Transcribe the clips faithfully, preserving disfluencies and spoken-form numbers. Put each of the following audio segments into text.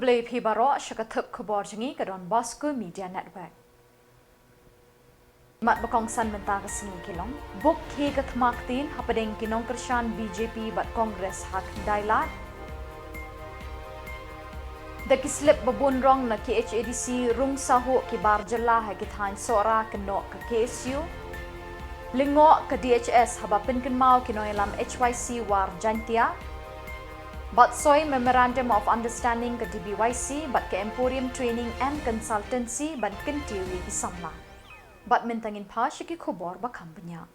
Khublei phi baroh sha ka thup khubor jong ngi ka Don Bosco Media Network. Mat ba kongsan mynta ka sngi ki long: buk khie ka thma ktien hapdeng ki nongkyrshan B J P bad Congress ha Khyndailad. Da ki slip ba bun rong na K H A D C rung sahuh ki bar jylla ha ki thaiñ Sohra kynnoh ka K S U. Lyngngoh ka D H S haba pynkynmaw ki nongïalam H Y C War Jaiñtia. Bad soi Memorandum of Understanding ka D B Y C bad ka Emporium Training and Consultancy ban kyntiew ïa ki samla. Bad mynta ngin phai sha ki khubor ba kham bniah.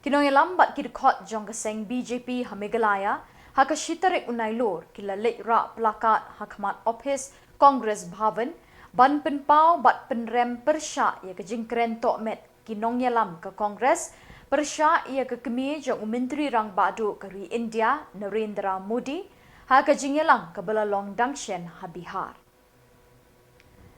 Ki nongïalam bad ki dkhot jong ka seng B J P ha Meghalaya ha ka shi tarik u Nailur ki la leit rah placard ha khmat ophis Congress Bhavan ban pynpaw bad pynrem pyrshah ïa ka jingkren tohmet ki nongïalam ka Congress pyrshah ïa ka kmie jong u Myntri Rangbah Duh ka ri India Narendra Modi ha ka jingïalang kaba la long dang shen ha Bihar.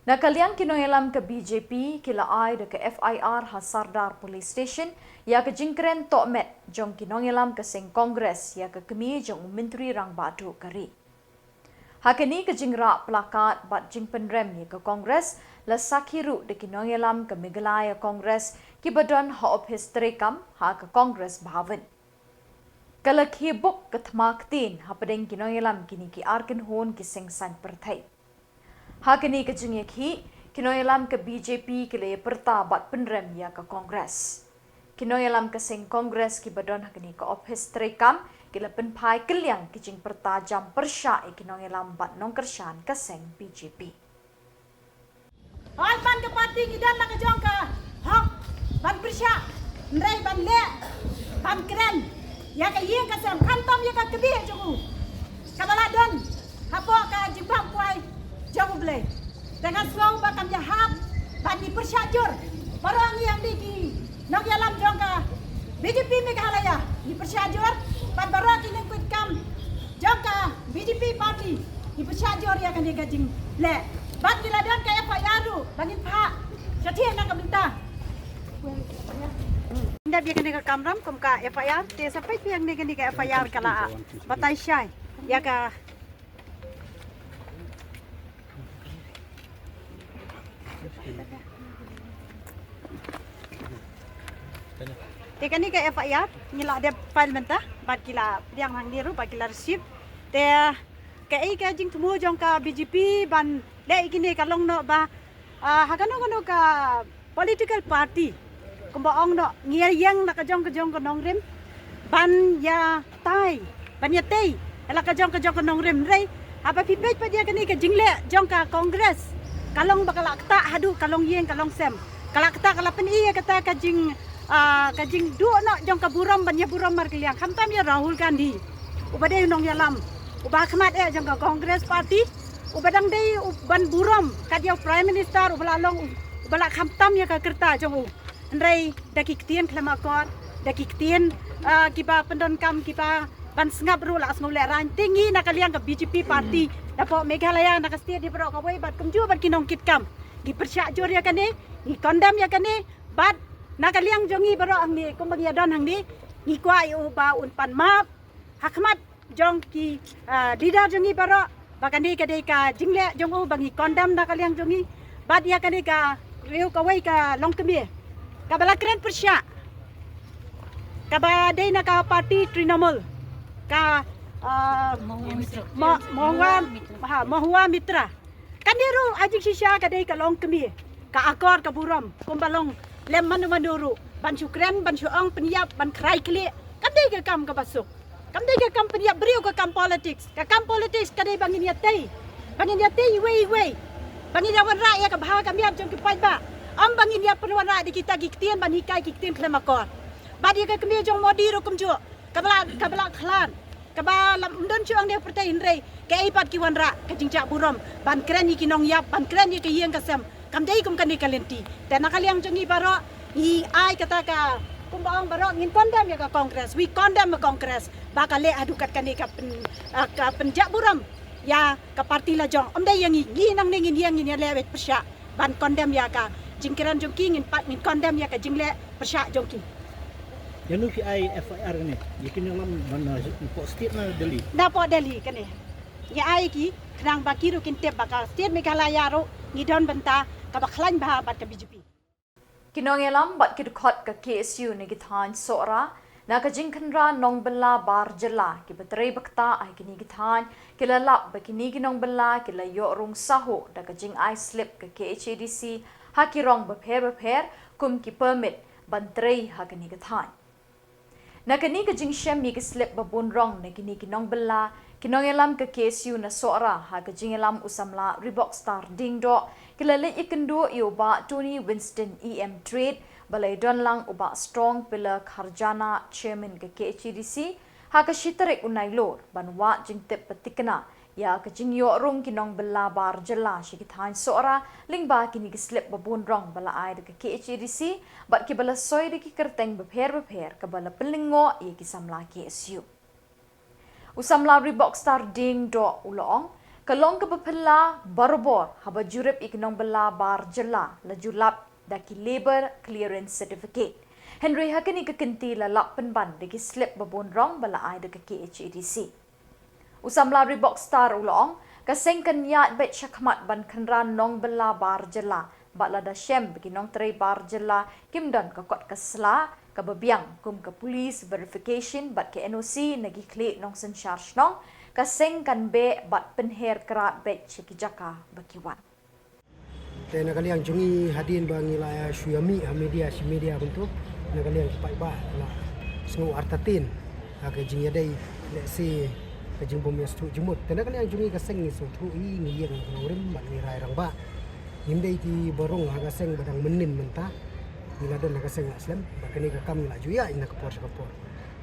Na ka liang ki nongïalam ka B J P ki la ai da ka F I R ha Sardar Police Station ïa ka jingkren tohmet jong ki nongïalam ka seng Congress ïa ka kmie jong u Myntri Rangbah Duh ka ri. Ha kane ka jingrah placard bad jingpynrem ïa ka Congress la sakhi ruh da ki nongïalam ka Meghalaya Congress kiba don ha ophis treikam ha ka Congress Bhavan. Ka la khie buk ka thma ktien hapdeng ki nongïalam kine ki ar kynhun ki seng saiñ pyrthei. Ha kane ka jingïakhih, ki nongïalam ka B J P ki la ïa pyrta bad pynrem ïa ka Congress. Ki nongïalam ka seng Congress kiba don ha kane ka ophis treikam ki la pynphai kylliang ki jingpyrta jam pyrshah ïa ki nongïalam bad nongkyrshan ka seng B J P. Hoi, ban ka party ngi don la ka jong ka hok ban pyrshah, hynrei ban leh, ban kren ïa ka ïing ka sem, khamtam ïa ka kmie jong u kaba la don hapoh ka jingbam kwai jong U Blei. Te nga sngew ba kam ïahap ban ngi pyrshah jur. Baroh ngi hangne ki nongïalam jong ka B J P Meghalaya ngi pyrshah jur, bad baroh ki nongkit kam jong ka B J P party ngi pyrshah jur ïa kane ka jingleh. Bad ngi la don ka F I R ruh ba ngin phah shathie na ka bynta. Nda ïa kane ka kamram kum ka F I R, te sa peit biang ne kane ka F I R ka la batai shai ïa ka. Te kane ka F I R ngi la dep file mynta, bad ki la pdiang hangne ruh, bad ki la receive. Te kaei ka jingthmu jong ka B J P ban leh ïa kine ka long noh ba, ah, ha kano kano ka political party, kumba ong noh, ngi ïeng na ka jong ka jong ka nongrim ban ïa tai, ban ïa tei ïa la ka jong ka jong ka nongrim. Hynrei haba phi peit pat ïa kane ka jingleh jong ka Congress, ka long ba ka la ktah haduh ka long ïing ka long sem. Ka la ktah, ka la pyni ïa kata ka jing, ah, ka jingduh noh jong ka burom ban ïa burom markylliang, khamtam ïa Rahul Gandhi uba dei u nongïalam uba khmat eh jong ka Congress party, uba dang dei u ban burom kat ïa u Prime Minister uba la long, uba la khamtam ïa ka rta jong u. Hynrei da ki ktien khlem akor, da ki ktien, ah, kiba pyndonkam kiba ban sngap ruh la sngew lehraiñ. Te ngi na ka liang ka B J P party napoh Meghalaya, na ka state baroh kawei bad kumjuh bad ki nongkit kam, ngi pyrshah jur ïa kane, ngi condemn ïa kane. Bad na ka liang jong ngi baroh hangne, kumba ngi ïa don hangne, ngi kwah ïa u ba un pan map ha khmat jong ki, ah, leader jong ngi baroh ba kane ka dei ka jingleh jong u ba ngi condemn na ka liang jong ngi. Bad ïa kane ka riew kawei ka longkmie kaba la kren pyrshah, kaba dei na ka party Trinamool, ka, ah, Mahua Mitra. Mo-, Mahua, ha, Mahua Mitra. Kane ruh ha jingshisha ka dei ka longkmie, ka akor ka burom kumba long lem mano mano ruh, ban shu kren, ban shu ong, pynïap, ban khrai khlieh. Kam dei ka kam kaba suk. Kam dei ka kam pynïap briew, ka kam politics. Ka kam politics ka dei ba ngin ïa tei, ba ngin ïa tei iwei iwei, ba ngin ïa wanrah ïa ka bha ka miat jong ki paidbah. Ym ba ngin ïa pynwanrah da kita ki ktien ban hikai ki ktien khlem akor. Bad ïa ka kmie jong Modi ruh kumjuh, kaba la, kaba la khlad, kaba la ym don shuh hangne ha pyrthei, hynrei kaei pat ki wanrah, ka jingjah burom ban kren ïa ki nongïap, ban kren ïa ka ïing ka sem. Kam dei kum kane ka lynti. Te na ka liang jong ngi baroh, ngi ai kata ka, kumba ong baroh, ngin condemn ïa ka Congress. We condemn the Congress ba ka leh haduh katkane ka pyn, ah, ka pynjah burom ïa ka party la jong. Ym dei ïa ngi, ngi nangne ngin ïeng ngin ïaleh wei pyrshah ban condemn ïa ka jingkren jong ki, ngin pat ngin condemn ïa ka jingleh pyrshah jong ki. Ïa no phi ai F I R kane? Ïa ki nongïalam ban, ah, napoh state na Delhi? Napoh Delhi kane. Ngi ai ki khnang ba ki ruh kin tip ba ka State Meghalaya ruh ngi don bynta kaba khlaiñ bha bad ka B J P. Ki nongïalam bad ki dkhot ka K S U na ki thaiñ Sohra na ka jingkhynra nongbylla bar jylla kiba trei ba ktah ha kine ki thaiñ ki la lap ba kine ki nongbylla ki la ïoh rung sahuh da ka jingai slip ka K H A D C ha ki rong bapher bapher kum ki permit ban trei ha kine ki thaiñ. Na kane ka jingshem ïa ki slip ba bun rong na kine ki nongbylla, ki nongïalam ka K S U na Sohra ha ka jingïalam u samla Ribokstar Diengdoh ki la leit ïakynduh ïa u Bah Tony Winston E M Trade ba la ïadon lang u Bah Strong Pillar Kharjana, Chairman ka K H A D C, ha ka shi tarik u Nailur ban wad jingtip ba thikna ïa ka jingïoh rung ki nongbylla bar jylla sha ki thaiñ Sohra lyngba kine ki slip ba bun rong ba la ai da ka K H A D C bad kiba la soi da ki kyrteng bapher bapher kaba la pynlyngngoh ïa ki samla K S U. U samla Ribokstar Diengdoh u la ong, ka long kaba phylla barabor haba jurip ïa ki nongbylla bar jylla la ju lap da ki Labour Clearance Certificate. Hynrei ha kane ka kynti la lap pynban da ki slip ba bun rong ba la ai da ka K H A D C. U samla Ribokstar u la ong, ka seng kan ïaid beit shakhmat ban khynra nongbylla bar jylla bad lada shem ba ki nongtrei bar jylla kim don ka kot ka sla kaba biang kum ka police verification bad ka N O C na ki khlieh nongsynshar shnong, ka seng kan beh bad pynher krad beit sha ki jaka ba ki wan. Te na ka liang jong ngi hadien ba ngi la shu ïa mih ha media shi media kumto, na ka liang ki paidbah la sngew artatien ha ka jingïadei lehse ka jingbym ïasngewthuh jingmut. Te na ka liang jong ngi ka seng ngi sngewthuh ïa ngi ïeng ka nongrim bad ngi rai rangbah. Ngim dei ki ba rung ha ka seng ba dang mynnin mynta. Ngi la don ha ka seng la slem bad kane ka kam ngi la ju ïa na ka por sha ka por.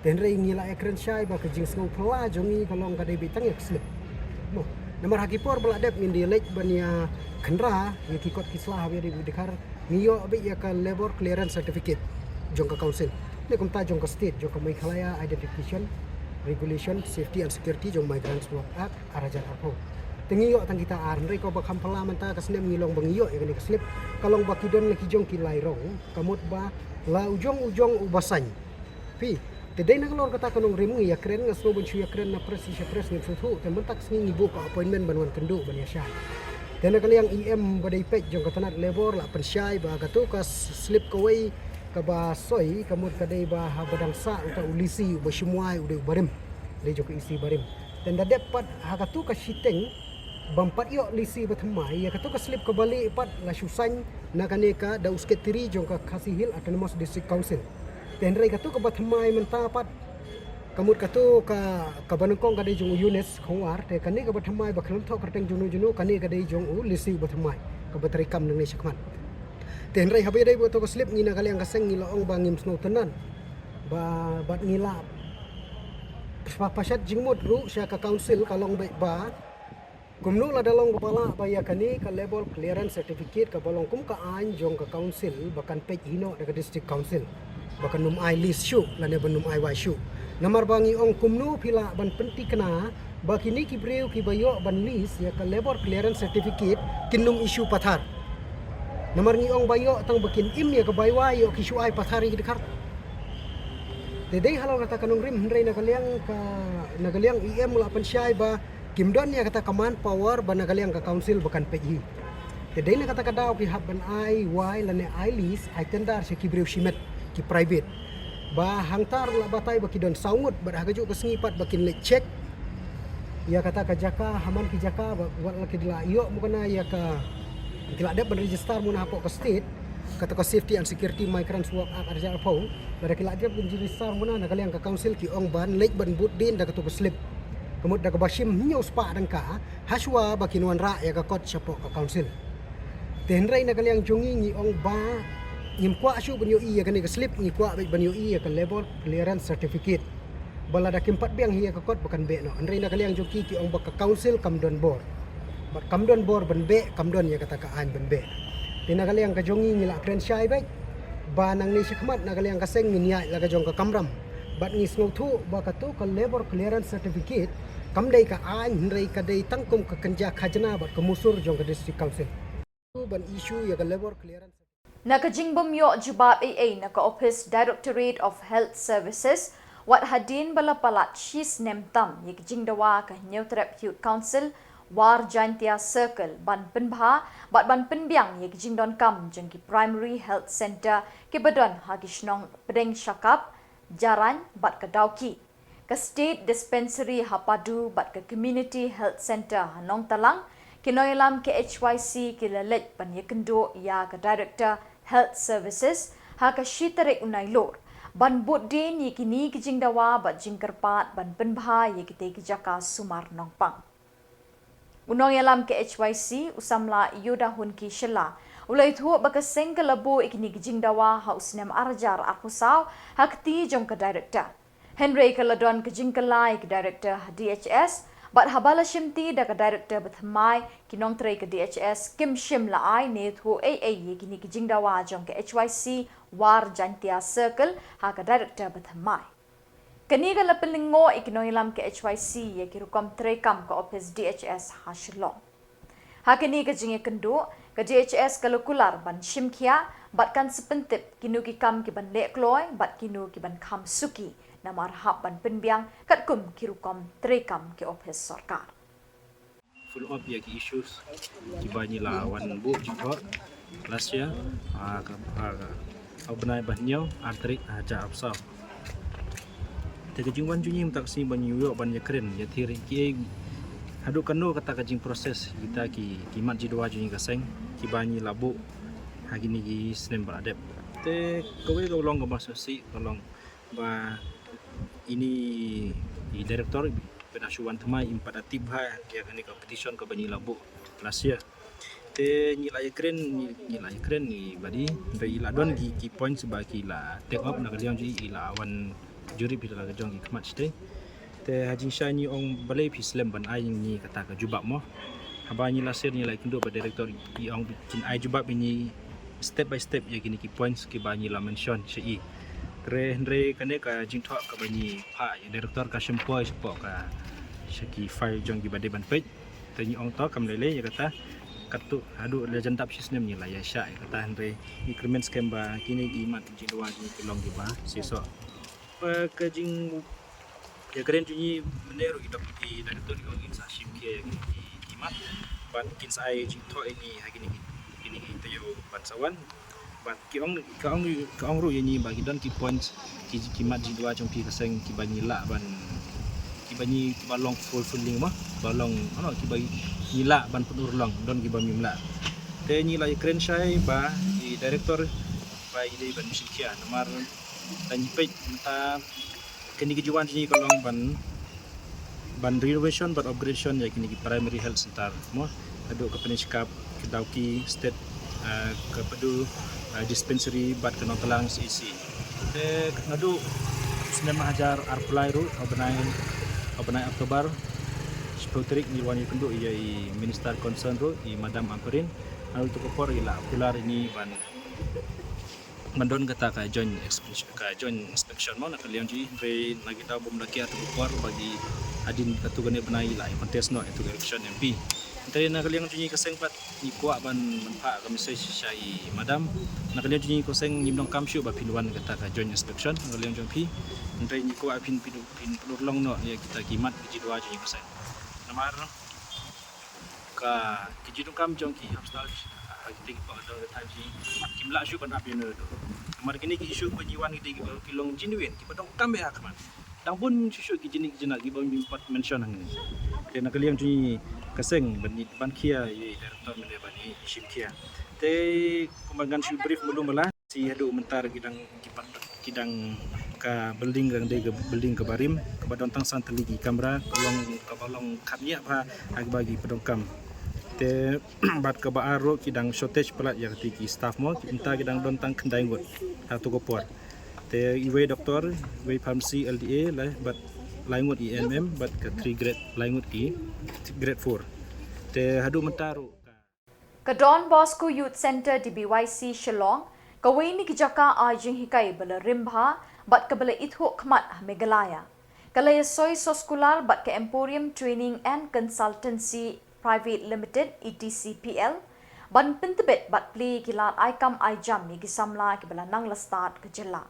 Te hynrei ngi la ïakren shai ba ka jingsngew phylla jong ngi ka long ka dei beit tang ïa ka slip. Mo, namar ha ki por ba la dep ngin dei leit ban ïa khynra ïa ki kot ki sla ha ba ïa dei beit dkhar ngi ïoh beit ïa ka Labour Clearance Certificate jong ka Council. Ne kumta jong ka State jong ka Meghalaya Identification Regulation Safety and Security jong Migrants Work Act ar hajar arphew. Te ngi ïoh tang kita ar, hynrei kaba kham phylla mynta ka snem ngi long ba ngi ïoh ïa kane ka slip. Ka long ba ki don la ki jong ki lai rong, ka mut ba la u jong u jong u ba saiñ. Phi, te dei na ka lor kata ka nongrim ngi ïakren, nga sngew ban shu ïakren na press sha press ngim sngewthuh, te mynta ka sngi ngi buh ka appointment ban wan kynduh ban ïashai. Te na ka liang E M ba dei peit jong ka tnat Labour la pynshai ba kato ka slip kawei kaba soi ka mut ka dei ba ha ba dang sah uta u lisi uba shim wai u dei u barim. Dei jong ka E C barim. Te nda dep pat ha kato ka shiteng bym pat ïoh lisi ba thymmai, ïa kato ka slip kaba lieh pat la shu saiñ na kane ka da u Secretary jong ka Khasi Hills Autonomous District Council. Te hynrei kato kaba thymmai mynta pat ka mut kato ka, kaba nyngkong ka dei jong u Eunice Khongwar, te kane kaba thymmai ba khlem thoh kyrteng jong u jong u, kane ka dei jong u lisi uba thymmai kaba trei kam nangne shakhmat. Te hynrei haba ïadei bad kato ka slip ngi na ka liang ka seng ngi la ong ba ngim sngewtynnat ba bad ngi la pa-, pashat jingmut ruh sha ka Council ka long beit ba kumno lada long ba la ba ïa kane ka Labour Clearance Certificate kaba long kum ka aiñ jong ka Council ba kan peit hi noh da ka District Council ba kan ym ai lease shuh lane ban ym ai wai shuh. Namar ba ngi ong kumno phi lah ban pynthikna ba kine ki briew kiba ïoh ban lease ïa ka Labour Clearance Certificate kin ym issue pathar. Namar ngi ong ba ïoh tang ba kin im ïa ka bai wai ïoh ki shu ai pathar ïa ki dkhar. Te dei halor kata ka nongrim hynrei na ka liang ka, na ka liang E M la pynshai ba kim don ïa kata ka manpower ba na ka liang ka Council ba kan peit hi. Te dei na kata ka daw ki hap ban ai wai lane ai lease, ai tender sha ki briew shimet, ki private. Ba hangta la batai ba ki don saw ngut bad ha kajuh ka sngi pat ba kin leit check ïa kata ka jaka, ha man ki jaka ba wat la ki la ïoh mukna ïa ka, ki la dep ban register muna hapoh ka state, kata ka Safety and Security Migrants Work Act ar hajar arphew. Lada ki la dep ban register muna na ka liang ka Council ki ong ban leit ban bud dien da kato ka slip. Ka mut da kaba shim hynñiew spah tyngka hashwa ba kin wanrah ïa ka kot shapoh ka Council. Te hynrei na ka liang jong ngi ngi ong ba ngim kwah shuh ban ïohi ïa kane ka slip, ngi kwah beit ban ïohi ïa ka Labour Clearance Certificate. Ba lada kim pat biang hi ïa ka kot ba kan beh noh. Hynrei na ka liang jong ki ki ong ba ka Council kam don bor. Bad kam don bor ban beh, kam don ïa kata ka aiñ ban beh. Te na ka liang ka jong ngi ngi la kren shai beit ba nangne shakhmat na ka liang ka seng ngin ïaid la ka jong ka kamram. Bad ngi sngewthuh ba kato ka Labour Clearance Certificate kam dei ka aiñ hynrei ka dei tang kum ka kynja khajna bad ka musur jong ka District Council. Ban issue ïa ka Labour Clearance. Na ka jingbym ïoh jubab ei ei na ka Office Directorate of Health Services, Wat hadien ba la palat shi snem tam ïa ki jingdawa ka Hynñiewtrep Youth Council War Jaintia Circle ban pynbha bad ban pynbiang ïa ki jingdonkam jong ki Primary Health Centre kiba don ha ki shnong Pdeng Shakap, Jarain bad ka Dawki, ka State Dispensary ha Padu bad ka Community Health Centre ha Nongtalang, ki nongïalam ka H Y C ki la leit ban ïakynduh ïa ka Director Health Services ha ka shi tarik u Nailur ban bud dien ïa kine ki jingdawa bad jingkyrpad ban pynbha ïa kitei ki jaka sumar nongpang. U nongïalam ka H Y C, u samla Ïodahunki Shylla, u la ïathuh ba ka seng ka la buh ïa kine ki jingdawa ha u snem ar hajar arphew saw ha kti jong ka Director. Hynrei ka la don ka jingkylla ïa ka Director ha D H S, bad haba la shimti da ka Director bathymmai, ki nongtrei ka D H S kim shym la ai ne ïathuh ei ei ïa kine ki jingdawa jong ka H Y C War Jaintia Circle ha ka Director bathymmai. Kane ka la pynlyngngoh ïa ki nongïalam ka H Y C ïa ki rukom treikam ka ophis D H S ha Shillong. Ha kane ka jingïakynduh, ka D H S ka la kular ban shim khia bad kan sa pyntip kino ki kam ki ban leh kloi bad kino ki ban kham suki, namar hap ban pynbiang katkum ki rukom treikam ki ophis sorkar. Follow up ïa ki issues kiba ngi la wan buh jingthoh last year, ha ka, ha ka, ha u bnai ba hynñiew, ar tarik, ha, hajar arphew saw. Te ka jingwan jong ngi mynta ka sngi ba ngi ïoh ban ïakren ïathir kiei haduh kano kata ka jingprocess kita ki, ki mat jingdawa jong ngi ka seng kiba ngi la buh ha kine ki snem ba la dep. Te kawei ka long kaba sngewsih ka long ba ine i Director ba da shu wan thymmai, im pat da tip bha ïa kane ka petition kaba ngi la buh last year. Te ngi la ïakren, ngi, ngi la ïakren ïa i Badi, hynrei i la don ki, ki points ba ki la take up na ka liang jong i, i la wan jurip ïa la ka jong ki khmat shatei. Te ha jingshai ngi ong balei phi slem ban ai ngi kata ka jubab mo. Haba ngi la share ngi la ïakynduh bad Director, i ong kin ai jubab ïa ngi step by step ïa kine ki points kiba ngi la mention sha i. Te hynrei kane ka jingthoh kaba ngi phah ïa Director ka shim poi shapoh ka, sha ki file jong ki ba dei ban peit. Te ngi ong to kam lei lei ïa kata. Katto haduh la jan dap shi snem ngi la ïa shah ïa kata, hynrei ngi kyrmen skhem ba kine ki mat jingdawa jong ngi ki long kiba shisha. Ba ka jingïakren jong ngi mynne ruh i dok i Director i ong in sa shim khia ïa ki, ki, ki mat. Bad kin sa ai jingthoh ïa ngi ha kine ki, kine ki taïew ban sa wan. Bad ki ong, ka ong, ka ong ruh ïa ngi ba ki don ki points, ki, ki mat jingdawa jong phi ka seng kiba ngi lah ban, kiba ngi, kiba long fulfilling mo, ba long, ano, kiba ngi lah ban pynurlong, don kiba ngim lah. Te ngi la ïakren shai ba i Director ba i dei ban shim khia, namar lada ngi peit mynta kine ki jingwan jong ngi ka long ban, ban renovation bad upgradation ïa kine ki Primary Health Centre mo, haduh ka Pdeng Shakap, ka Dawki State, eh, ka Padu, eh, Dispensary bad ka Nongtalang C H C. Te naduh snem hajar arphew lai ruh, ha u bnai, ha u bnai October, shiphew tarik ngi wan ïakynduh ïa i Minister concern ruh, i Madam Ampareen, ha kato ka por i la kular ïa ngi ban ban don kata ka joint inspection, ka joint inspection mo na ka liang jong ngi, hynrei na ki daw bym da kiar kato ka por ba ki hadien kato kane bnai la ïa contest noh ïa kato ka election M P. Hynrei na ka liang jong ngi ka seng pat ngi kwah ban, ban phah ka message sha i Madam. Na ka liang jong ngi ka seng ngim donkam shuh ba phin wan kata ka joint inspection na ka liang jong phi. Hynrei ngi kwah phin, phin, phin pynurlong noh ïa kita ki mat ki jingdawa jong ngi ka seng. Namar ka, ki jingdonkam jong ki hospital, ha, ha kitei ki pdeng ka thaw jong ngi kim lah shuh ban ap ïa no. Namar kine ki issue ba ngi wan kitei kiba ki long genuine, kiba donkam bha ha khmat. Dang bun shuh shuh ki jingï ki jingïaleh kiba ngim pat mention hangne. Te na ka liang jong ngi ka seng ban, ban khia ïa i Director mynne ban ïa shim khia. Te kumba ngan shu brief malu mala. Shi haduh mynta ki dang ki pat, ki dang ka building ka dang dei ka building kaba rim, kaba don tang san tylli ki kamra, ka long, kaba long khapngiah bha ha kaba ki pyndonkam. Te bad kaba ar ruh ki dang shortage palat ïa kata ki staff mo, mynta ki dang don tang khyndai ngut ha kato ka por. Te iwei doktor, iwei pharmacy L D A, lai, bad lai ngut i M M, bad ka three grade, lai ngut ki grade four. Te haduh mynta ruh ka Ka Don Bosco Youth Centre D B Y C Shillong, kawei na ki jaka ai jinghikai ba la rim bha bad kaba la ithuh khmat ha Meghalaya, ka la ïasoi soskular bad ka Emporium Training and Consultancy Private Limited, E T C P L, ban pyntbit bad plie ki lad ai kam ai jam ïa ki samla kiba la nang la stad ka jylla.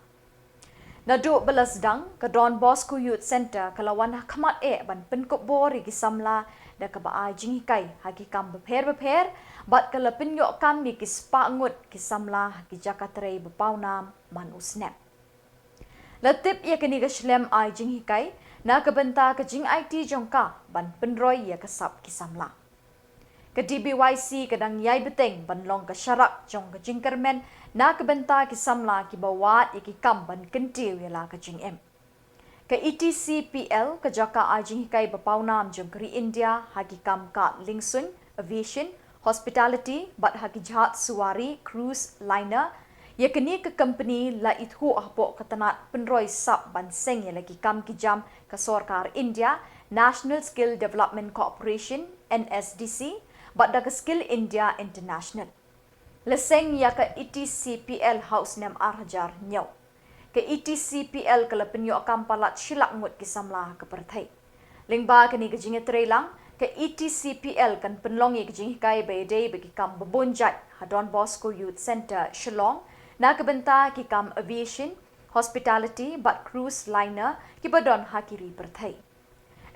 Naduh ba la sdang, ka Don Bosco Youth Centre ka la wan ha khmat eh ban pynkup bor ïa ki samla da kaba ai jinghikai ha ki kam bapher bapher, bad ka la pynïoh kam ïa ki spah ngut ki samla ha ki jaka trei ba pawnam man u snep. La tip ïa kane ka shlem ai jinghikai na ka bynta ka jingaiti jong ka ban pynroi ïa ka sap ki samla. Ka D B Y C ka dang ïai bteng ban long ka sharak jong ka jingkyrmen na ka bynta ki samla kiba wad ïa ki kam ban kyntiew ïa la ka jingim. Ka E T C P L, ka jaka ai jinghikai ba pawnam jong ka ri India ha ki kam kad liengsuiñ, aviation, hospitality, bad ha ki jahaj suwari, cruise liner. Ïa kane ka company la ithuh hapoh ka tnat pynroi sap ban seng ïa la ki kam ki jam ka sorkar India, National Skill Development Corporation, N S D C, bad da ka Skill India International. La seng ïa ka E T C P L ha u snem ar hajar hynñiew. Ka E T C P L ka la pynïoh kam palat shi lak ngut ki samla ha ka pyrthei. Lyngba kane ka jingïatreilang, ka E T C P L kan pynlong ïa ka jinghikai ba ïadei bad ki kam ba bun jait ha Don Bosco Youth Centre, Shillong, na ka bynta ki kam aviation, hospitality, bad cruise liner kiba don ha ki ri pyrthei.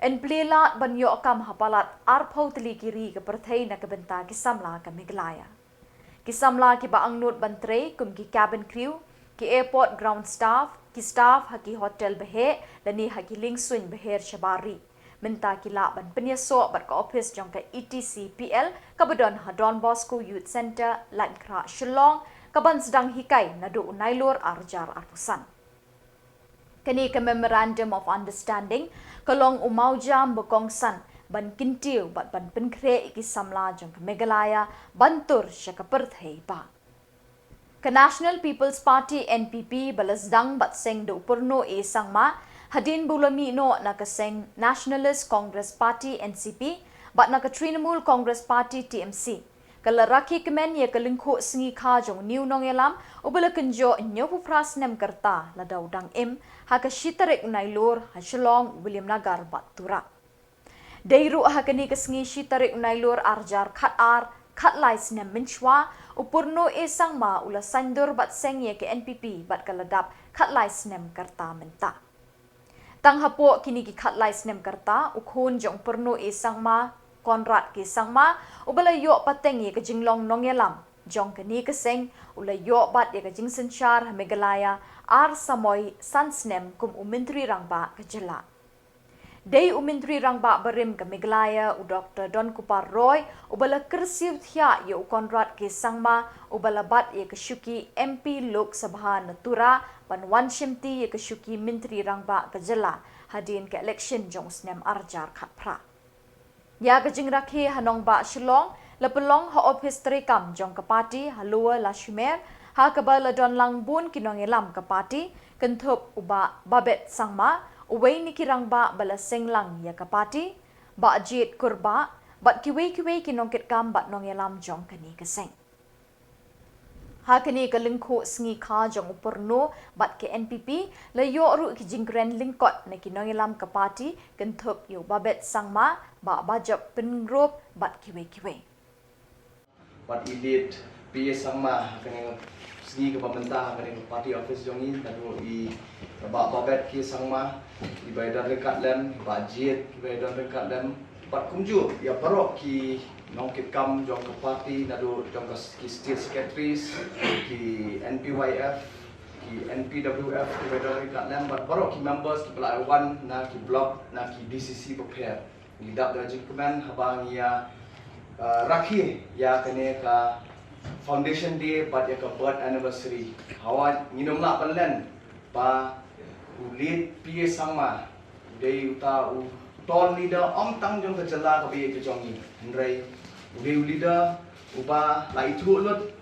Yn plie lad ban ïoh kam ha palat arphew tylli ki ri ka pyrthei na ka bynta ki samla ka Meghalaya. Ki samla kiba angnud ban trei kum ki cabin crew, ki airport ground staff, ki staff ha ki hotel baheh lane ha ki liengsuiñ baher shabar ri. Mynta ki lah ban pynïasoh bad ka ophis jong ka E T C P L kaba don ha Don Bosco Youth Centre, Laitumkhrah, Shillong, kaban sdang hikai naduh u Nailur ar hajar arphew san. Kane ka Memorandum of Understanding ka long u mawjam ba kongsan ban kyntiew bad ban pynkhreh ïa ki samla jong ka Meghalaya ban tur sha ka pyrthei bah. Ka National People's Party, N P P, ba la sdang bad seng da u Purno A Sangma, hadien ba u la mih noh na ka seng Nationalist Congress Party, N C P, bad na ka Trinamool Congress Party, T M C, ka la rakhe kmen ïa ka lyngkhuh sngi kha jong u nongïalam uba la kynjoh hynñiewphew phra snem ka rta lada u dang im, ha ka shi tarik u Nailur ha Shillong, Williamnagar bad Tura. Dei ruh ha kane ka sngi shi tarik u Nailur ar hajar khatar, khatlai snem mynshuwa, u Purno A Sangma u la saiñdur bad seng ïa ka N P P bad ka la dap khatlai snem ka rta mynta. Tang hapoh kine ki khatlai snem ka rta, u khun jong u Purno A Sangma, Conrad K Sangma, uba la ïoh pateng ïa ka jinglong nongïalam jong kane ka seng, u la ïoh bat ïa ka jingsynshar ha Meghalaya ar samoi san snem kum u Myntri Rangbah ka jylla. Dei u Myntri Rangbah barim ka Meghalaya, u Doctor Donkupar Roy, uba la kyrsiew thiah ïa u Conrad K Sangma, uba la bat ïa ka shuki M P Lok Sabha na Tura ban wan shimti ïa ka shuki Myntri Rangbah ka jylla hadien ka election jong u snem ar hajar khatphra. Ïa ka jingrakhe ha nongbah Shillong la pynlong ha ophis treikam jong ka party ha Lower Lashimer, ha kaba la don lang bun ki nongïalam ka party, kynthup u Bah Babet Sangma, uwei na ki rangbah ba la seng lang ïa ka party, Bah Jied Kurbah, bad kiwei kiwei ki nongkitkam bad nongïalam jong kane ka seng. Ha kane ka lyngkhuh sngi kha jong u Purno bad ka N P P, la ïoh ruh ki jingkren lyngkot na ki nongïalam ka party, kynthup ïa u Babet Sangma, Bah Bajop Pyngrope bad kiwei kiwei. Bad i leit P A Sangma ha kane ka sngi kaba mynta ha kane ka party office jong i, naduh i Bah Babet K Sangma, i ba i don ryngkat lem, i Bah Jied, i ba i don ryngkat lem, bad kumjuh ïa baroh ki nongkitkam jong ka party, naduh jong ka s-, ki state secretaries, ki N P Y F, ki N P W F, ki ba i don ryngkat lem, bad baroh ki members ki ba la wan na ki block, na ki D C C bapher. Ngi dap da jingkmen haba ngi ïa, eh, rakhe ïa kane ka Foundation Day bad ïa ka birth anniversary. Hawa ngin ym lah ban len ba u late P A Sangma u dei uta u tall leader, ym tang jong ka jylla kaba ïeit ka jong ngi, hynrei u dei u leader uba la ithuh lut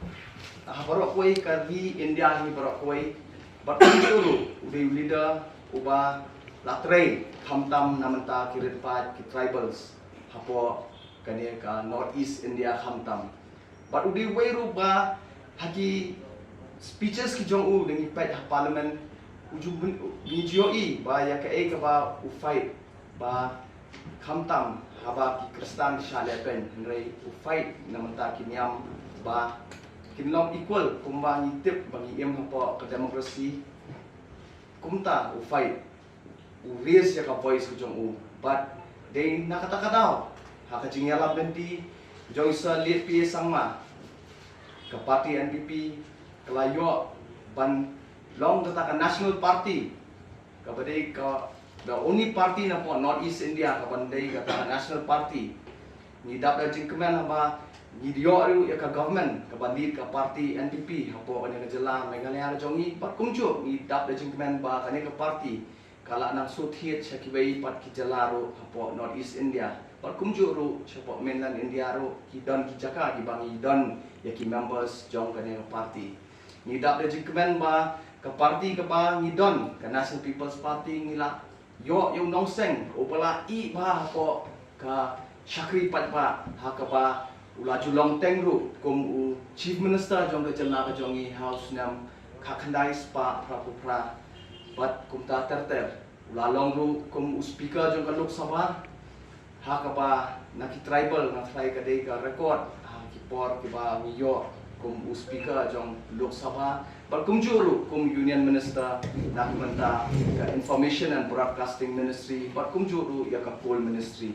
ha baroh kawei ka ri India hi baroh kawei. Bad kumjuh ruh u dei u leader uba la trei khamtam na bynta ki rit paid, ki tribals hapoh kane ka North East India khamtam. Bad u dei uwei ruh ba ha ki speeches ki jong u da ngi peit ha Parliament, u ju bun, ngi ju ïohi ba ïa kaei kaba u fight ba khamtam haba ki Khristan ki shah leh pyn, hynrei u fight na bynta ki niam ba kin long equal kumba ngi tip ba ngi im hapoh ka democracy. Kumta u fight, u raise ïa ka voice ka jong u. Bad dei na kata ka daw, ha ka jingïalap lynti jong i Sir Late P A Sangma, ka party N P P ka la ïoh ban long kata ka national party, kaba dei ka the only party napoh North East India kaban dei kata ka national party. Ngi dap da jingkmen haba ngi ïoh ruh ïa ka government kaban lead ka party N P P hapoh kane ka jylla Meghalaya ka jong ngi. Bad kumjuh ngi dap da jingkmen ba kane ka party ka la nang shu thied sha kiwei pat ki jylla ruh hapoh North East India. Bad kumjuh ruh shapoh mainland India ruh ki don ki jaka kiba ngi don ïa ki members jong kane ka party. Ngi dap da jingkmen ba ka party kaba ngi don, ka National People's Party, ngi la ïoh ïa u nongseng uba la ïeh bha hapoh ka shakri paidbah, ha kaba u la ju long teng ruh kum u Chief Minister jong ka jylla ka jong ngi ha u snem khatkhyndai spah phraphew phra. Bad kumta ter ter u la long ruh kum u Speaker jong ka Lok Sabha, ha kaba na ki tribal nga tharai ka dei ka record ha ki por kiba ngi ïoh kum u Speaker jong Lok Sabha. Bad kumjuh ruh kum Union Minister na ka bynta ka Information and Broadcasting Ministry, bad kumjuh ruh ïa ka Coal Ministry.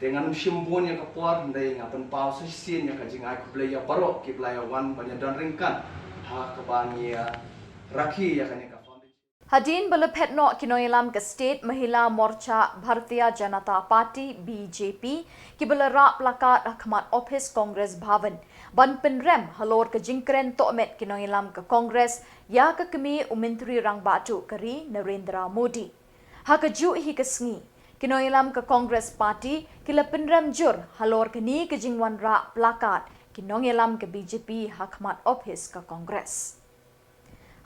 Te ngan ym shim bun ïa ka por, hynrei nga pynpaw sa shisien ïa ka jingai khublei ïa baroh kiba la ïa wan ban ïa don ryngkat ha kaba ngi ïa rakhe ïa kane ka foundation. Hadien ba la phet noh ki nongïalam ka State Mahila Morcha Bharatiya Janata Party, B J P, kiba la rah placard ha khmat ophis Congress Bhavan ban pynrem halor ka jingkren tohmet ki nongïalam ka Congress ïa ka kmie u Myntri Rangbah Duh ka ri Narendra Modi. Ha kajuh hi ka sngi, ki nongïalam ka Congress Party ki la pynrem jur halor kane ka jingwanrah placard ki nongïalam ka B J P ha khmat ophis ka Congress.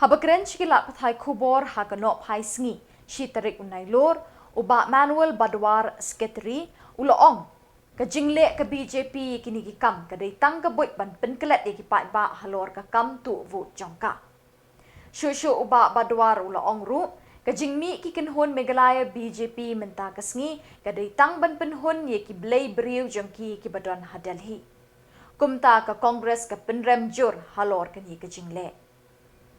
Haba kren sha ki lad pathai khubor ha ka nohphai sngi, shi tarik u Nailur, u Bah Manuel Badwar, Secretary, u la ong, ka jingleh ka B J P ïa kine ki kam ka dei tang ka buit ban pynklet ïa ki paidbah halor ka kam tuh vote jong ka. Shuh shuh u Bah Badwar u la ong ruh, ka jingmih ki kynhun Meghalaya B J P mynta ka sngi ka dei tang ban pynhun ïa ki blei briew jong ki kiba don ha Delhi. Kumta ka Congress ka pynrem jur halor kane ka jingleh.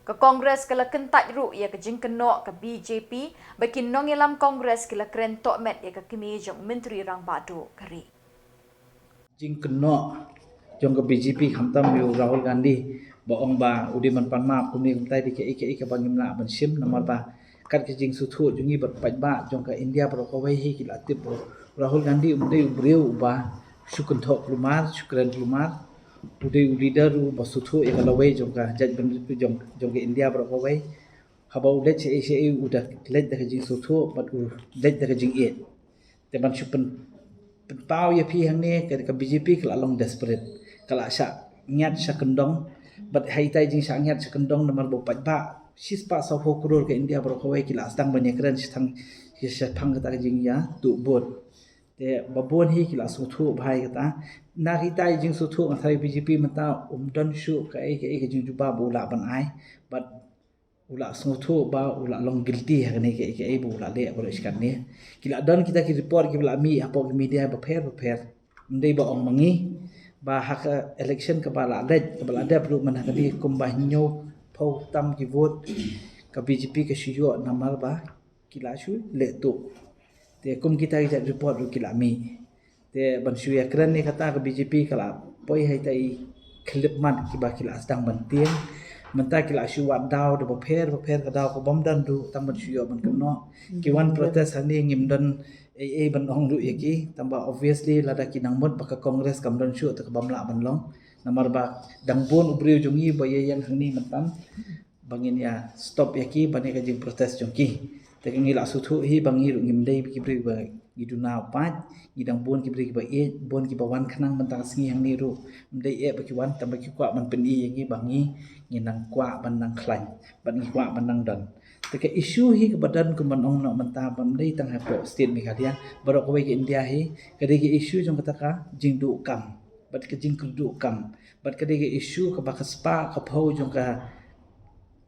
Ka Congress ka la kyntait ruh ïa ka jingkynnoh ka B J P ba ki nongïalam Congress ki la kren tohmet ïa ka kmie jong u Myntri Rangbah Duh ka ri. Jingkynnoh jong ka B J P khamtam ïa u Rahul Gandhi ba ong ba u dei ban pan map kumne kumtai, dei kaei kaei kaba ngim lah ban shim namar ba kat ka jingsngewthuh jong ngi bad paidbah jong ka India baroh kawei hi ki la tip ba u Rahul Gandhi um dei u briew uba shu kynthoh kulmar, shu kren kulmar. U dei u leader uba sngewthuh ïa ka lawei jong ka jaitbynriew jong, jong ka India baroh kawei. Haba u leit shaei shaei u da leit da ka jingsngewthuh bad u leit da ka jingïeit. Te ban shu pyn, pynpaw ïa phi hangne ka, ka B J P ka la long desperate. Ka la shah ngiat shah kyndong. Bad ha itai jingshah ngiat shah kyndong namar ba u paidbah shispah sawphew klur ka India baroh kawei ki la sdang ban ïakren shaphang, shaphang kata ka jingïatuh vote. Te ba bun hi ki la sngewthuh bha ïa kata. Na itai jingsngewthuh nga tharai B J P mynta um don shuh kaei kaei ka jingjubab ba u lah ban ai. Bad u la sngewthuh ba u la long guilty ha kane kaei kaei ba u la leh baroh shi katne. Ki la don kita ki report kiba la mih hapoh ki media bapher bapher. Ym dei ba ong ma ngi ba ha ka election kaba la leit kaba la dep ruh man ha kane kumba hynñiewphew tam ki vote ka B J P ka shu ïoh namar ba ki la shu leh tuh. Te kum kita ki jait report ruh ki la mih. Te ban shu ïakren ïa kata ka B J P ka la poi ha itai i khyllipmat kiba ki la sdang ban tieng. Mynta ki la shu wad daw da bapher bapher ka daw ka bym don ruh tang ban shu ïoh ban kynnoh. Ki wan protest hangne ngim don ei ei ban ong ruh ïa ki, tang ba obviously lada ki nang mut ba ka Congress kam don shuh te ka bym lah ban long. Namar ba dang bun u briew jong ngi ba ïeng hangne mynta ba ngin ïa stop ïa ki ban ïa ka jingprotest jong ki. Te ka ngi la sngewthuh hi ba ngi ruh ngim dei ki briew ba ngi duna u paid, ngi dang bun ki briew kiba ïeit, bun kiba wan khnang mynta ka sngi hangne ruh. Ym dei eh ba ki wan tang ba ki kwah ban pyni ïa ngi ba ngi, ngi nang kwah ban nang khlaiñ bad ngi kwah ban nang don. Te ka issue hi kaba don kumba ong noh mynta ba ym dei tang hapoh state Meghalaya, baroh kawei ka India hi, ka dei ka issue jong kata ka jingduh kam bad ka jingkyrduh kam bad ka dei ka issue kaba ka spah ka phew jong ka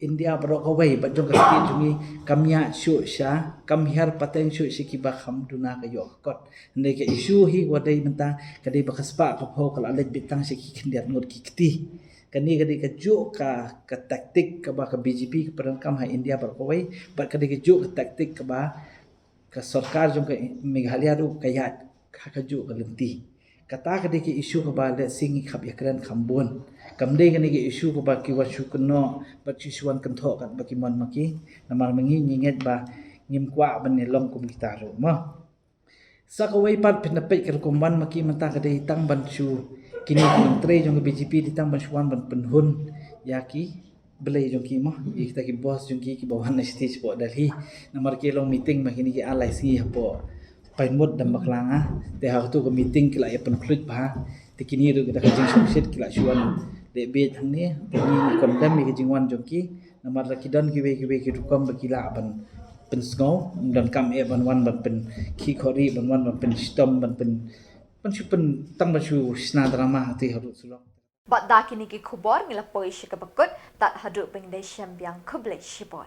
India baroh kawei bad jong ka state jong ngi kam ïaid shuh sha, kam hiar pateng shuh sha kiba kham duna ka ïoh ka kot. Hynrei ka issue hi wa dei mynta ka dei ba ka spah ka phew ka la leit beit tang sha ki khyndiat ngut ki kti. Kane ka dei kajuh ka, ka taktik kaba ka B J P ka pyndonkam ha India baroh kawei, bad ka dei kajuh ka taktik kaba ka sorkar jong ka Meghalaya ruh ka ïaid ha kajuh ka lynti. Kata ka dei ka issue kaba lehse ngi khap ïakren kham bun. Kam dei kane ka issue kaba ki wan shu kynnoh bad shu shu wan kynthoh katba ki mon ma ki. Namar ma ngi ngi ngeit ba ngim kwah ban ïalong kum kita ruh mo. Sa kawei pat phin da peit ka rukom wan ma ki mynta ka dei tang ban shu, kine ki nongtrei jong ka B J P dei tang ban shu wan ban pynhun ïa ki blei jong ki mo, ïa kita ki boss jong ki kiba wan na stage hapoh Delhi. Namar ki long meeting ma kine ki ar lai sngi hapoh Pinewood, dang bakla nga. Te ha kato ka meeting ki la ïa pynkhluit bha. Te kine ruh kita ka jingshongshit ki la shu wan leh bieit hangne. Te ngi condemn ïa ka jingwan jong ki. Namar da ki don kiwei kiwei ki rukom ba ki lah ban pynsngew, ym donkam eh ban wan ban pynkhih khot ri, ban wan ban pynshitom, ban pyn, ban shu pyn, tang ban shu shna drama ha te ha ruh sulok. Bad da kine ki khubor ngi la poi sha kaba kut, tad haduh ban ïashem biang, khublei shibun.